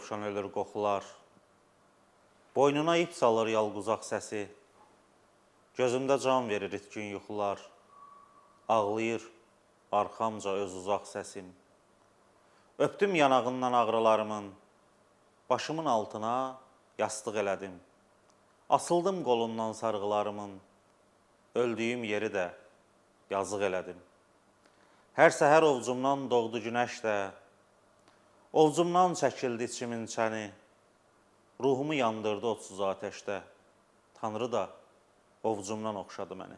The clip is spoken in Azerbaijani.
dovşan ölür qoxular. Boynuna ip salır yalquzaq səsi. Gözümdə can verir itkin yuxular. Ağlayır arxamca öz uzaq səsim. Öpdüm yanağından ağrılarımın. Başımın altına yastıq elədim. Asıldım qolundan sarğılarımın. Öldüyüm yeri də yazıq elədim. Hər səhər ovcumdan doğdu günəş də. Ovcumdan çəkildi içimin çəni. Ruhumu yandırdı odsuz atəşdə. Tanrı da ovcumdan oxşadı məni.